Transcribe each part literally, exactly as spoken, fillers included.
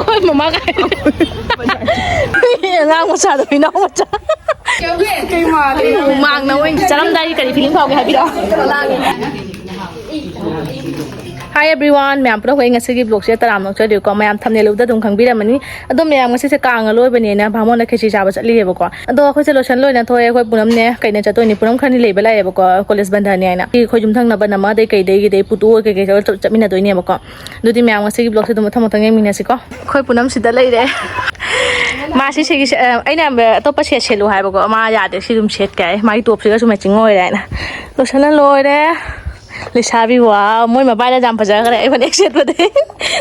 ꯑꯩꯈꯣꯏ ꯃꯃꯥ ꯀꯥꯏ꯫ ꯑꯉꯥꯡ ꯃꯆꯥꯗꯣ, ꯍꯨꯏꯅꯥꯎ ꯃꯆꯥ꯫ ꯀꯩ ꯃꯥꯜꯂꯦ? ꯃꯥꯡꯅ ꯑꯣꯏꯅ ꯆꯠꯂꯝꯗꯥꯏꯒꯤ ꯀꯔꯤ ꯐꯤꯂꯤꯡ ꯐꯥꯎꯒꯦ ꯍꯥꯏꯕꯤꯔꯛꯑꯣ꯫ Hi everyone, ꯃꯌꯥꯝ ꯄꯨꯂꯞ ꯑꯩ ꯉꯁꯤꯒꯤ vlogꯁꯦ ꯇꯔꯥꯝꯅ ꯑꯣꯛꯆꯔꯤꯀꯣ꯫ ꯃꯌꯥꯝ ꯊꯝꯅꯦꯜ ꯎꯕꯗ ꯑꯗꯨꯝ ꯈꯪꯕꯤꯔꯝꯃꯅꯤ꯫ ꯑꯗꯣ ꯃꯌꯥꯝ ꯉꯁꯤꯁꯦ ꯀꯥꯡꯒ ꯂꯣꯏꯕꯅꯤꯅ ꯚꯥꯃꯣꯟꯗ ꯈꯦꯆꯤ ꯆꯥꯕ ꯆꯠꯂꯤꯑꯕꯀꯣ꯫ ꯑꯗꯣ ꯑꯩꯈꯣꯏꯁꯦ ꯂꯣꯏꯁꯟ ꯂꯣꯏꯅ ꯊꯣꯛꯑꯦ꯫ ꯑꯩꯈꯣꯏ ꯄꯨꯅꯝꯅꯦ ꯀꯩꯅ ꯆꯠꯇꯣꯏꯅꯤ, ꯄꯨꯅꯝ ꯈꯔꯅꯤ ꯂꯩꯕ ꯂꯥꯛꯑꯦꯕꯀꯣ, ꯀꯣꯂꯦꯖ ꯕꯟꯗꯅꯤ ꯍꯥꯏꯅ꯫ ꯑꯩꯈꯣꯏ ꯌꯨꯝꯊꯪꯅꯕ ꯅꯃꯗꯩ ꯀꯩꯗꯩꯒꯤꯗꯩ ꯄꯨꯇꯣ ꯀꯩꯀꯩ ꯇꯧꯔ ꯆꯠꯃꯤꯟꯅꯗꯣꯏꯅꯦꯕꯀꯣ꯫ ꯑꯗꯨꯗꯤ ꯃꯌꯥꯝ ꯉꯁꯤꯒꯤ vlogꯁꯦ ꯑꯗꯨꯝ ꯃꯊꯪ ꯃꯊꯪ ꯌꯦꯡꯃꯤꯟꯅꯁꯤꯀꯣ꯫ ꯑꯩꯈꯣꯏ ꯄꯨꯅꯝꯁꯤꯗ ꯂꯩꯔꯦ꯫ ꯃꯥꯁꯤ ꯁꯤꯒꯤ ꯁꯦ-, ꯑ, ꯑꯩꯅ ꯑꯇꯣꯞꯄ ꯁꯦꯠ ꯁꯦꯠꯂꯨ ꯍꯥꯏꯕꯀꯣ, ꯃꯥ ꯌꯥꯗꯦ, ꯁꯤ ꯑꯗꯨꯝ ꯁꯦꯠꯀꯦ ꯍꯥꯏ, ꯃꯥꯒꯤ ꯇꯣꯞꯁꯤꯒꯁꯨ matching ꯑꯣꯏꯔꯦ ꯍꯥꯏꯅ꯫ ꯂꯣꯏꯁꯜꯂ ꯂꯣꯏꯔꯦ꯫ ꯂꯩꯁꯥꯕꯤ, ꯋꯥ, ꯃꯣꯏ ꯃꯕꯥꯏꯗ ꯌꯥꯝ ꯐꯖꯈ꯭ꯔꯦ ꯑꯩ ꯐꯅꯦꯛ ꯁꯦꯠꯄꯗꯩ꯫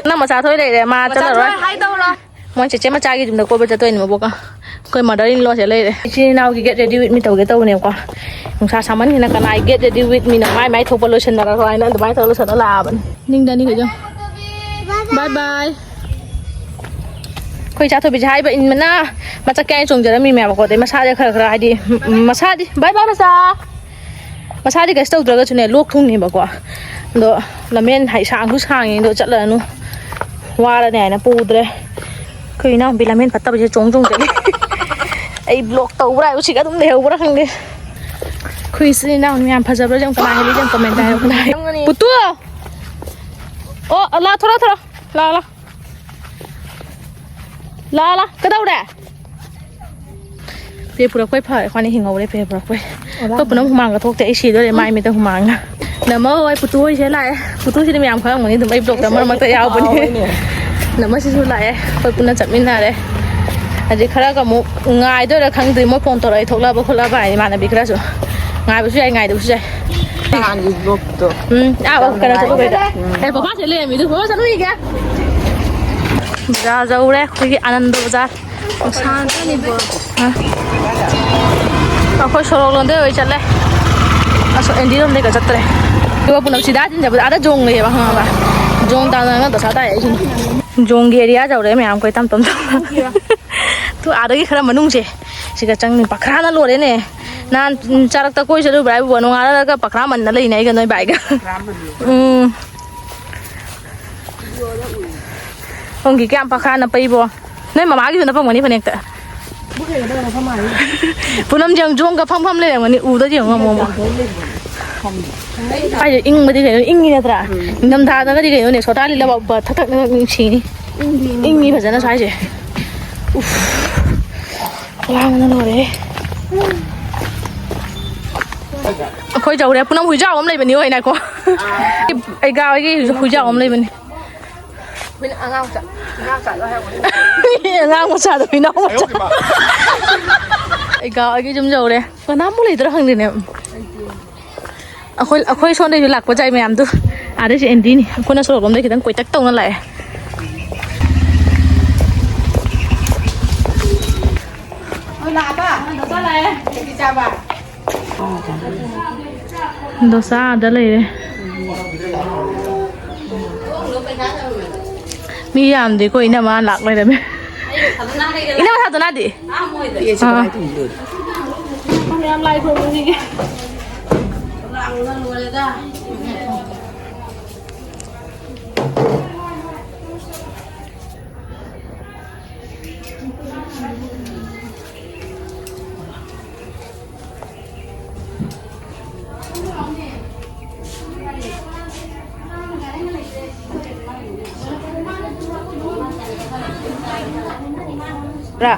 ꯅꯪ ꯃꯆꯥ ꯊꯣꯏ ꯂꯩꯔꯦ, ꯃꯥ ꯆꯠꯂꯔꯣꯏ꯫ ꯃꯣꯏ ꯆꯦꯆꯦ ꯃꯆꯥꯒꯤ ꯌꯨꯝꯗ ꯀꯣꯏꯕ ꯆꯠꯇꯣꯏꯅꯦ ꯃꯕꯣꯛꯀ꯫ ꯑꯩꯈꯣꯏ mother in lawꯁꯦ ꯂꯩꯔꯦ꯫ ꯏꯆꯤꯟ ꯏꯅꯥꯎꯒꯤ get ready with me ꯇꯧꯒꯦ ꯇꯧꯕꯅꯦꯕꯀꯣ꯫ ꯅꯨꯡꯁꯥ ꯁꯥꯃꯟꯒꯤꯅ ꯀꯅꯥꯏ get ready with meꯅꯣ, ꯃꯥꯏ ꯃꯥꯏ ꯊꯣꯛꯄ ꯂꯣꯏꯁꯟꯅꯔꯣ ꯍꯥꯏꯅ ꯑꯗꯨꯃꯥꯏꯅ ꯇꯧꯔ ꯂꯣꯏꯁꯜꯂ ꯂꯥꯛꯑꯕꯅꯤ꯫ ꯅꯤꯡꯗꯅꯤ ꯀꯩꯅꯣ꯫ Bye bye꯫ ꯑꯩꯈꯣꯏ ꯆꯥꯊꯣꯛꯄꯤꯁꯦ ꯍꯥꯏꯕ ꯏꯟꯕꯅ ꯃꯆꯥ ꯀꯌꯥ ꯆꯣꯡꯖꯔꯝꯃꯤꯃꯦꯕꯀꯣ꯫ ꯑꯗꯩ ꯃꯁꯥꯁꯦ ꯈꯔ ꯈꯔ ꯍꯥꯏꯗꯤ, ꯎꯝ, ꯃꯁꯥꯗꯤ, bye bye ꯃꯆꯥ꯫ ꯃꯁꯥꯗꯤ ꯀꯩꯁꯨ ꯇꯧꯗ꯭ꯔꯒꯁꯨꯅꯦ, ꯂꯣꯛ ꯊꯨꯡꯅꯦꯕꯀꯣ꯫ ꯑꯗꯣ ꯂꯝꯕꯦꯟ ꯍꯥꯏ ꯁꯥꯡꯁꯨ ꯁꯥꯡꯉꯤ, ꯑꯗꯣ ꯆꯠꯂꯅꯨ, ꯋꯥꯔꯅꯤ ꯍꯥꯏꯅ ꯄꯨꯗ꯭ꯔꯦ꯫ ꯑꯩꯈꯣꯏ ꯏꯅꯥꯎꯄꯤ ꯂꯝꯕꯦꯟ ꯐꯠꯇꯕꯁꯦ ꯆꯣꯡ ꯆꯣꯡ ꯆꯠꯂꯤ꯫ ꯑꯩ vlog ꯇꯧꯕ꯭ꯔꯥ ꯍꯥꯏꯕꯨ ꯁꯤꯒ ꯑꯗꯨꯝ ꯂꯩꯍꯧꯕ꯭ꯔꯥ ꯈꯪꯗꯦ꯫ ꯑꯩꯈꯣꯏ ꯏꯆꯤꯟ ꯏꯅꯥꯎ ꯃꯌꯥꯝ ꯐꯖꯕ꯭ꯔꯥ ꯌꯦꯡꯉꯨ, ꯀꯅꯥ ꯍꯦꯜꯂꯤ ꯌꯦꯡꯉꯨ, comment ꯍꯥꯏꯔꯛꯑꯣ, ꯀꯅꯥ ꯍꯦꯜꯂꯤ? ꯄꯨꯇꯨ! ꯑꯣ, ꯂꯥ, ꯊꯣꯔꯛꯑꯣ, ꯊꯣꯔꯛꯑꯣ꯫ ꯂꯥ, ꯂꯥ꯫ ꯂꯥ, ꯂꯥ꯫ ꯀꯩꯗꯧꯔꯦ? ꯄꯦ ꯄꯨꯔꯛꯄꯩ ꯐꯔꯦ, ꯑꯩꯈꯣꯏꯅ ꯍꯤꯡꯍꯧꯔꯦ ꯄꯦ ꯄꯨꯔꯛꯄꯩ꯫ ꯑꯩꯈꯣꯏ ꯄꯨꯅꯝ ꯍꯨꯃꯥꯡꯒ ꯊꯣꯛꯇꯦ, ꯑꯩ ꯁꯤꯗꯣꯔꯦ ꯃꯥꯏ ꯃꯤꯠꯇ ꯍꯨꯃꯥꯡꯅ꯫ ꯅꯃ ꯍꯣꯏ ꯄꯨꯇꯨ ꯍꯣꯏꯁꯦ ꯂꯥꯛꯑꯦ꯫ ꯄꯨꯇꯨꯁꯤꯗꯤ ꯃꯌꯥꯝ ꯈꯪꯉꯝꯒꯅꯤ, ꯑꯗꯨꯝ ꯑꯩ vlogꯇ ꯃꯔꯛ ꯃꯔꯛꯇ ꯌꯥꯎꯕꯅꯦ꯫ ꯍꯣꯏꯅꯦ꯫ ꯅꯃꯁꯤꯁꯨ ꯂꯥꯛꯑꯦ, ꯑꯩꯈꯣꯏ ꯄꯨꯟꯅ ꯆꯠꯃꯤꯟꯅꯔꯦ꯫ ꯍꯧꯖꯤꯛ ꯈꯔꯒ ꯑꯃꯨꯛ ꯉꯥꯏꯗꯣꯏꯔꯥ ꯈꯪꯗ꯭ꯔꯤ, ꯃꯣꯏ phone ꯇꯧꯔꯛꯑꯦ ꯊꯣꯛꯂꯛꯑꯕ ꯈꯣꯠꯂꯛꯑꯕ ꯍꯥꯏꯅ, ꯏꯃꯥꯟꯅꯕꯤ ꯈꯔꯁꯨ꯫ ꯉꯥꯏꯕꯁꯨ ꯌꯥꯏ, ꯉꯥꯏꯗꯕꯁꯨ ꯌꯥꯏ꯫ ꯅꯍꯥꯟꯒꯤ vlogꯇꯣ꯫ ꯎꯝ, ꯑꯥ, ꯌꯥꯝ ꯀꯩꯅꯣ ꯅꯨꯡꯉꯥꯏ꯫ ꯆꯠꯂꯨꯕꯩꯗ꯫ ꯎꯝ꯫ ꯑꯦ, ꯄꯄꯥꯁꯦ ꯂꯩꯔꯝꯃꯤꯗꯨ, ꯄꯄꯥ ꯆꯠꯂꯨꯈꯤꯒꯦ꯫ ꯕꯖꯥꯔ ꯌꯧꯔꯦ, ꯑꯩꯈꯣꯏꯒꯤ ꯑꯅꯟꯗ ꯕꯖꯥꯔ꯫ ꯑ꯫ ꯑꯩꯈꯣꯏ ꯁꯣꯔꯣꯛ ꯂꯣꯝꯗꯩ ꯑꯣꯏ ꯆꯠꯂꯦ꯫ ꯑꯁ, ꯑꯦꯟꯗꯤ ꯔꯣꯝꯗꯩꯒ ꯆꯠꯇ꯭ꯔꯦ꯫ ꯑꯗꯨꯒ ꯄꯨꯂꯞ ꯁꯤꯗꯥ ꯊꯤꯟꯖꯕꯗ ꯑꯥꯗ ꯖꯣꯡ ꯂꯩꯌꯦꯕ, ꯈꯪꯉꯕ? ꯖꯣꯡ ꯇꯥꯟꯅꯔꯒ ꯗꯁꯥ ꯇꯥꯏ ꯑꯩꯁꯤꯅ꯫ ꯖꯣꯡꯒꯤ area ꯌꯧꯔꯦ ꯃꯌꯥꯝ, ꯑꯩꯈꯣꯏ ꯇꯞ ꯇꯞ ꯇꯞ꯫ ꯇꯨ ꯑꯥꯗꯒꯤ ꯈꯔ ꯃꯅꯨꯡꯁꯦ ꯁꯤꯒ ꯆꯪꯅꯤ꯫ ꯄꯈ꯭ꯔꯥꯅ ꯂꯣꯏꯔꯦꯅꯦ꯫ ꯅꯍꯥꯟ, ꯎꯝ, ꯆꯥꯔꯛꯇ ꯀꯣꯏ ꯆꯠꯂꯨꯕ꯭ꯔꯥ ꯍꯥꯏꯕꯨ, ꯅꯣꯡꯉꯥꯜꯂꯒ ꯄꯈ꯭ꯔꯥ ꯃꯟꯅ ꯂꯩꯅꯦ ꯑꯩꯒ ꯅꯣꯏ ꯕꯥꯏꯒ꯫ ꯎꯝ꯫ ꯁꯣꯝꯒꯤ ꯀꯌꯥꯝ ꯄꯥꯈꯥꯅ ꯄꯩꯕꯣ? ꯅꯣꯏ ꯃꯃꯥꯒꯤꯁꯨ ꯅꯄꯝꯒꯅꯤ ꯐꯅꯦꯛꯇ꯫ ꯄꯨꯅꯝ ꯌꯦꯡꯉꯨ, ꯖꯣꯡꯒ ꯐꯝ ꯐꯝ ꯂꯩꯔꯝꯒꯅꯤ, ꯎꯗ ꯌꯦꯡꯉꯨ ꯑꯃꯨꯛ ꯑꯃꯨꯛ꯫ ꯀꯥꯏꯗ ꯏꯪꯕꯗꯤ ꯀꯩꯅꯣ, ꯏꯪꯉꯤ ꯅꯠꯇ꯭ꯔꯥ? ꯎꯝ꯫ ꯅꯤꯡꯊꯝꯊꯥꯗꯒꯗꯤ ꯀꯩꯅꯣꯅꯦ, ꯁꯣꯇꯥ ꯂꯤꯠꯂꯕ ꯊꯛ ꯊꯛ ꯊꯛ ꯅꯤꯡꯁꯤꯡꯉꯤ꯫ ꯏꯪꯉꯤ꯫ ꯏꯪꯉꯤ ꯐꯖꯅ ꯁ꯭ꯋꯥꯏꯁꯦ꯫ ꯎꯐ꯫ ꯈ꯭ꯋꯥꯡꯅ ꯂꯣꯏꯔꯦ꯫ ꯑꯩꯈꯣꯏ ꯌꯧꯔꯦ꯫ ꯄꯨꯅꯝ ꯍꯨꯏꯖꯥꯎ ꯑꯃ ꯂꯩꯕꯅꯤ ꯍꯣꯏ, ꯉꯥꯏꯈꯣ꯫ ꯑꯩꯒꯥ ꯍꯣꯏꯒꯤ ꯍꯨꯏꯖꯥꯎ ꯑꯃ ꯂꯩꯕꯅꯤ꯫ ꯑꯩꯈꯣꯏꯅ ꯑꯉꯥꯡ ꯃꯆꯥ, ꯑꯉꯥꯡ ꯃꯆꯥꯗꯣ ꯍꯨꯏꯅꯥꯎ ꯃꯆꯥ꯫ ꯑꯩꯒꯥ ꯍꯣꯏꯒꯤ ꯌꯨꯝ ꯌꯧꯔꯦ꯫ ꯀꯅꯥꯝꯕꯨ ꯂꯩꯇ꯭ꯔꯥ ꯈꯪꯗꯦꯅꯦ꯫ ꯑꯩꯈꯣꯏ, ꯑꯩꯈꯣꯏ ꯁꯣꯝꯗꯩꯁꯨ ꯂꯥꯛꯄ ꯖꯥꯏ ꯃꯌꯥꯝꯗꯨ꯫ ꯑꯥꯗꯩꯁꯨ ꯑꯦꯟꯗꯤꯅꯤ꯫ ꯑꯩꯈꯣꯏꯅ ꯁꯣꯔꯣꯛꯂꯣꯝꯗꯩ ꯈꯤꯇꯪ ꯀꯣꯏꯇꯛ ꯇꯧꯅ ꯂꯥꯛꯑꯦ꯫ ꯍꯣꯏ, ꯂꯥꯛꯑꯕ? ꯀꯩ ꯆꯥꯕ? ꯗꯣꯁꯥ ꯑꯥꯗ ꯂꯩꯔꯦ꯫ ꯃꯤ ꯌꯥꯝꯗꯦꯀꯣ, ꯏꯅꯝꯃ ꯂꯥꯛ ꯂꯩꯔꯝꯃꯦ꯫ ꯏꯅꯝꯃ ꯁꯥꯗꯣꯅꯥꯗꯤ? ꯑꯥ꯫ ꯃꯌꯥꯝ ꯂꯥꯏ ꯈꯨꯔꯨꯝꯕꯒꯤ꯫ ꯔꯥ꯫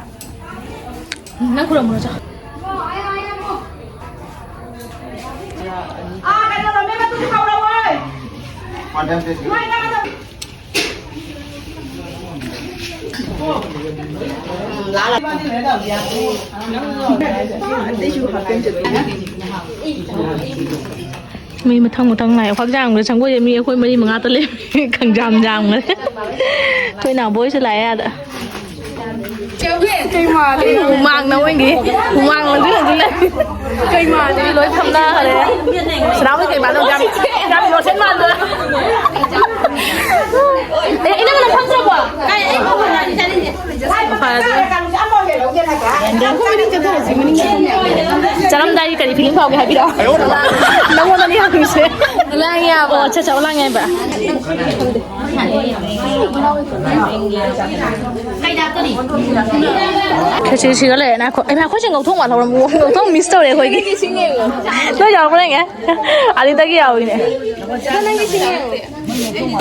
ꯅꯪ ꯈꯨꯔꯨꯝꯃꯨꯔꯣ ꯆꯣ꯫ ꯃꯤ ꯃꯊꯪ ꯃꯊꯪ ꯉꯥꯏꯌꯣ꯫ ꯐꯛ ꯌꯥꯝꯈ꯭ꯔꯦ, ꯁꯪꯒꯣꯏꯁꯦ ꯃꯤ ꯑꯩꯈꯣꯏ ꯃꯔꯤ ꯃꯉꯥꯇ ꯂꯩ꯫ ꯈꯪꯖꯥꯝ ꯌꯥꯝꯈ꯭ꯔꯦ꯫ ꯑꯩꯈꯣꯏ ꯅꯥꯎꯕꯣꯏꯁꯨ ꯂꯥꯛꯑꯦ ꯑꯥꯗ꯫ ꯀꯩ ꯃꯥꯜꯂꯤ? ꯍꯨꯃꯥꯡꯅ ꯃꯣꯏꯒꯤ ꯍꯨꯃꯥꯡ ꯑꯣꯟꯁꯤꯜ ꯑꯣꯟꯁꯤꯜꯂꯦ꯫ ꯀꯩ ꯃꯥꯜꯂꯤ? ꯂꯣꯏ ꯐꯝꯅꯈ꯭ꯔꯦ꯫ ꯁꯅꯥꯍꯣꯏ ꯀꯩ ꯃꯥꯜꯂꯤ? ꯌꯥꯝ, ꯌꯥꯝ innocent ꯃꯥꯟꯗ꯭ꯔꯣ? ꯑꯦ, ꯏꯅꯝꯃ ꯅꯪ ꯐꯝꯗ꯭ꯔꯕꯣ? ꯀꯥꯏ, ꯑꯩ ꯐꯝꯃ ꯂꯥꯛꯑꯗꯤ ꯆꯥꯅꯤꯡꯗꯦ꯫ ꯐꯔꯦ ꯑꯗꯨꯅ꯫ ꯆꯠꯂꯝꯗꯥꯏꯒꯤ ꯀꯔꯤ feeling ꯐꯥꯎꯒꯦ ꯍꯥꯏꯕꯤꯔꯛꯑꯣ꯫ ꯅꯪꯉꯣꯟꯗꯅꯤ ꯍꯪꯉꯤꯁꯦ꯫ ꯂꯥꯡ ꯌꯥꯕ꯫ ꯑꯣ, ꯑꯠꯆꯥ, ꯑꯠꯆꯥ, ꯑꯣ, ꯂꯥꯡ ꯌꯥꯏꯕ꯫ ꯈꯦꯆꯤ ꯁꯤꯒ ꯂꯩꯔꯦ꯫ ꯉꯥꯏꯈꯣ, ꯑꯩ ꯑꯩꯈꯣꯏꯁꯦ ꯉꯧꯊꯣꯡ ꯋꯥꯠꯍꯧꯔꯝꯃꯣ꯫ ꯉꯧꯊꯣꯡ miss ꯇꯧꯔꯦ ꯑꯩꯈꯣꯏꯒꯤ꯫ ꯅꯣꯏ ꯌꯥꯎꯔꯛꯄ꯭ꯔꯥ ꯌꯦꯡꯒꯦ꯫ ꯑꯅꯤꯗꯒꯤ ꯌꯥꯎꯏꯅꯦ꯫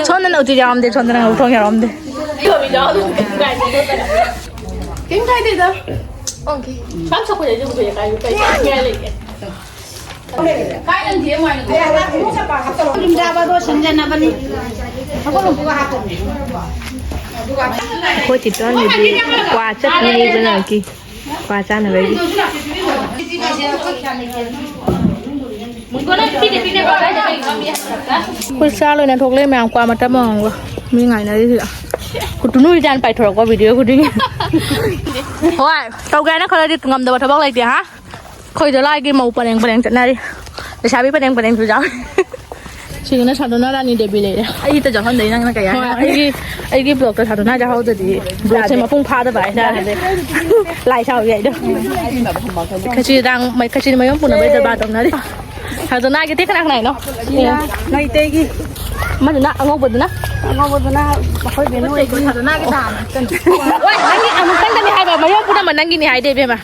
ꯁꯣꯝꯗꯅ ꯎꯇꯤ ꯌꯥꯎꯔꯝꯗꯦ, ꯁꯣꯝꯗꯅ ꯉꯧꯊꯣꯡ ꯌꯥꯎꯔꯝꯗꯦ꯫ ꯀꯩꯝ ꯀꯥꯏꯗꯦꯗ꯫ ꯑꯣꯀꯦ꯫ ꯁꯨꯝ ꯁꯣꯛꯄꯗꯗꯤ ꯎꯕ ꯌꯥꯏ, ꯀꯥꯏ ꯂꯩꯒꯦ? ꯀꯥꯏ ꯂꯩꯒꯦ? ꯌꯨꯝꯗ ꯁꯤꯟꯖꯅꯕꯅꯤ꯫ ꯑꯩꯈꯣꯏ ꯆꯤꯠꯇꯣꯟꯒꯤꯗꯤ ꯀ꯭ꯋꯥ ꯆꯠꯄꯅꯦ ꯏꯆꯟꯅꯨꯄꯤ꯫ ꯀ꯭ꯋꯥ ꯆꯥꯅꯕꯒꯤ꯫ ꯑꯩꯈꯣꯏ ꯆꯥ ꯂꯣꯏꯅ ꯊꯣꯛꯂꯛꯑꯦ ꯃꯌꯥꯝ, ꯀ꯭ꯋꯥ ꯃꯇꯝ ꯑꯃꯒ ꯃꯤ ꯉꯥꯏꯅꯔꯤꯁꯤꯗ꯫ ꯀꯨꯇꯨꯅꯨ ꯏꯆꯥꯅ ꯄꯥꯏꯊꯣꯔꯛꯄ video ꯈꯨꯗꯤꯡꯒꯤ꯫ ꯍꯣꯏ, ꯇꯧꯒꯦ ꯍꯥꯏꯅ ꯈꯜꯂꯗꯤ ꯉꯝꯗꯕ ꯊꯕꯛ ꯂꯩꯇꯦ ꯍꯥ꯫ ꯑꯩꯈꯣꯏꯗꯣ ꯂꯥꯏꯒꯤ ꯃꯧ ꯄꯔꯦꯡ ꯄꯔꯦꯡ ꯆꯠꯅꯔꯤ꯫ ꯂꯩꯁꯥꯕꯤ ꯄꯔꯦꯡ ꯄꯔꯦꯡꯁꯨ ꯌꯥꯎꯔꯤ꯫ ꯁꯤꯗꯅ ꯁꯥꯗꯣꯅ ꯔꯥꯅꯤ ꯗꯦꯕꯤ ꯂꯩꯔꯦ꯫ ꯑꯩ ꯍꯦꯛꯇ ꯌꯥꯎꯍꯟꯗꯣꯏ ꯅꯪꯅ ꯀꯩ ꯍꯣꯏ, ꯍꯥꯏꯅꯣ? ꯑꯩꯒꯤ, ꯑꯩꯒꯤ vlogꯇ ꯁꯥꯗꯣꯅ ꯌꯥꯎꯍꯧꯗ꯭ꯔꯗꯤ vlogꯁꯦ ꯃꯄꯨꯡ ꯐꯥꯗꯕ ꯍꯥꯏꯇꯥꯔꯦ꯫ ꯂꯥꯏ ꯁꯥꯎ ꯌꯥꯏꯗꯣ꯫ ꯈꯦꯆ꯭ꯔꯤꯗꯥꯡ, ꯈꯦꯆ꯭ꯔꯤ ꯃꯌꯨꯝ ꯄꯨꯅꯕꯩ ꯗꯔꯕꯥꯔ ꯇꯧꯅꯔꯤ꯫ ꯁꯥꯗꯣꯅꯥꯒꯤꯗꯤ ꯀꯅꯥ ꯀꯅꯥꯏꯅꯣ? ꯁꯤꯅ ꯃꯩꯇꯩꯒꯤ꯫ ꯑꯃꯗꯨꯅ ꯑꯉꯧꯕꯗꯨꯅ? ꯑꯉꯧꯕꯗꯨꯅ ꯑꯩꯈꯣꯏ ꯕꯦꯅꯨ ꯍꯣꯏꯒꯤ꯫ ꯁꯥꯗꯣꯅꯥꯒꯤ ꯇꯥꯅꯤ꯫ ꯍꯣꯏ, ꯅꯪꯒꯤ ꯑꯃꯨꯛꯇꯪꯗꯅꯤ ꯍꯥꯏꯕ, ꯃꯌꯨꯝ ꯄꯨꯝꯅꯃꯛ ꯅꯪꯒꯤꯅꯤ ꯍꯥꯏꯗꯦ ꯏꯕꯦꯝꯃ꯫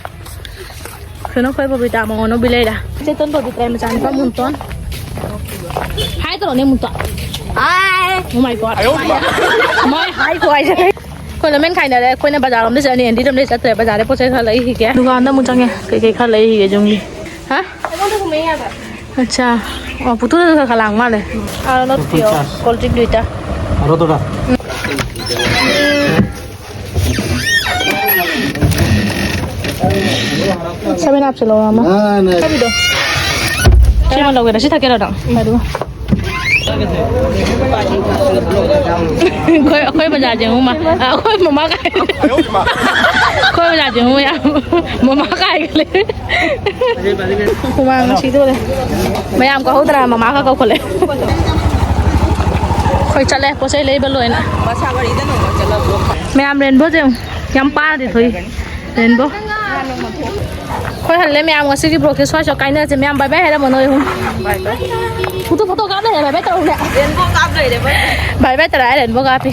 ꯀꯩꯅꯣ ꯑꯩꯈꯣꯏ ꯕꯕꯤꯇꯥ ꯃꯉꯣꯟꯗ ꯎꯕꯤ ꯂꯩꯔꯦ꯫ ꯆꯦꯇꯟ ꯕꯕꯤꯇꯥ ꯃꯆꯥꯅꯨꯄꯥ ꯃꯨꯟꯇꯣꯟ꯫ Hi ꯇꯧꯔꯣꯅꯦ ꯃꯨꯟꯇꯣꯟ꯫ Hi꯫ Oh my God꯫ ꯃꯣꯏ hi ꯈꯨꯍꯥꯏꯁꯦ꯫ ꯑꯩꯈꯣꯏ ꯂꯣꯏ ꯃꯦꯟ ꯈꯥꯏꯅꯔꯦ꯫ ꯑꯩꯈꯣꯏꯅ ꯕꯖꯥꯔ ꯂꯣꯝꯗ ꯆꯠꯂꯅꯤ, ꯑꯦꯟꯗꯤ ꯂꯣꯝꯗ ꯆꯠꯇ꯭ꯔꯦ꯫ ꯕꯖꯥꯔꯗ ꯄꯣꯠ ꯆꯩ ꯈꯔ ꯂꯩꯈꯤꯒꯦ꯫ ꯗꯨꯀꯥꯟꯗ ꯑꯃꯨꯛ ꯆꯪꯉꯦ꯫ ꯀꯩꯀꯩ ꯈꯔ ꯂꯩꯈꯤꯒꯦ ꯌꯨꯝꯒꯤ꯫ ꯍꯥ? ꯑꯩꯉꯣꯟꯗ ꯍꯨꯝꯃꯛꯑꯦ ꯍꯥꯏꯕ꯫ ꯑꯠꯆꯥ꯫ ꯑꯣ, ꯄꯨꯇꯨꯗꯁꯨ ꯈꯔ ꯈꯔ ꯂꯥꯡ ꯃꯥꯜꯂꯦ꯫ ꯑꯥ, ꯅꯠꯇꯦ, ꯀꯣꯜ ꯗ꯭ꯔꯤꯡ ꯂꯩꯇ꯫ ꯑꯔꯣ ꯇꯣꯔꯥ꯫ Seven Up ꯁꯦ ꯂꯧꯔꯣ ꯑꯃ꯫ ꯅꯥ, ꯅꯥ꯫ ꯊꯛꯄꯤꯗꯣ꯫ ꯁꯤ ꯑꯃ ꯂꯧꯒꯦꯔꯥ? ꯁꯤ ꯊꯛꯀꯦꯔꯣ ꯅꯪ? ꯎꯝ, ꯑꯗꯨꯒ꯫ ꯑꯩꯈꯣꯏ, ꯑꯩꯈꯣꯏ ꯕꯖꯥꯔꯁꯦ ꯑꯃꯨꯛ ꯃ-, ꯑꯩꯈꯣꯏ ꯃꯃꯥ ꯀꯥꯏ-, ꯑꯩꯈꯣꯏ ꯕꯖꯥꯔꯁꯦ ꯑꯃꯨꯛ ꯌꯥꯝ ꯃꯃꯥ ꯀꯥꯏꯒ ꯂꯩ꯫ ꯍꯨꯃꯥꯡ ꯁꯤꯗꯣꯔꯦ꯫ ꯃꯌꯥꯝ ꯀꯧꯍꯧꯗꯅ ꯃꯃꯥꯒ ꯀꯧꯈꯠꯂꯦ꯫ ꯑꯩꯈꯣꯏ ꯆꯠꯂꯦ ꯄꯣꯠ ꯆꯩ ꯂꯩꯕ ꯂꯣꯏꯅ꯫ ꯃꯌꯥꯝ ꯔꯦꯟꯕꯣꯁꯦ ꯌꯦꯡꯉꯨ꯫ ꯌꯥꯝ ꯄꯥꯅꯗꯤ ꯊꯣꯛꯏ ꯔꯦꯟꯕꯣ꯫ ꯑꯩꯈꯣꯏ ꯍꯜꯂꯦ ꯃꯌꯥꯝ, ꯉꯁꯤꯒꯤ ꯕ꯭ꯂꯣꯛꯁꯦ ꯁ꯭ꯋꯥꯏ ꯁ꯭ꯋꯥꯏ ꯀꯥꯏꯅꯔꯁꯦ ꯃꯌꯥꯝ꯫ ꯕꯥꯏ ꯕꯥꯏ ꯍꯥꯏꯔꯝꯃꯣ ꯅꯣꯏ ꯑꯍꯨꯝ꯫ ꯕꯥꯏ ꯕꯥꯏ꯫ ꯐꯣꯇꯣ, ꯐꯣꯇꯣ ꯀꯥꯞ ꯂꯩꯔꯦ, ꯕꯥꯏ ꯕꯥꯏ ꯇꯧꯔꯨꯅꯦ꯫ ꯔꯦꯟꯕꯣ ꯀꯥꯞ ꯂꯩꯔꯦ ꯃꯣꯏ꯫ ꯕꯥꯏ ꯕꯥꯏ ꯇꯧꯔꯦ, ꯔꯦꯟꯕꯣ ꯀꯥꯞꯄꯤ꯫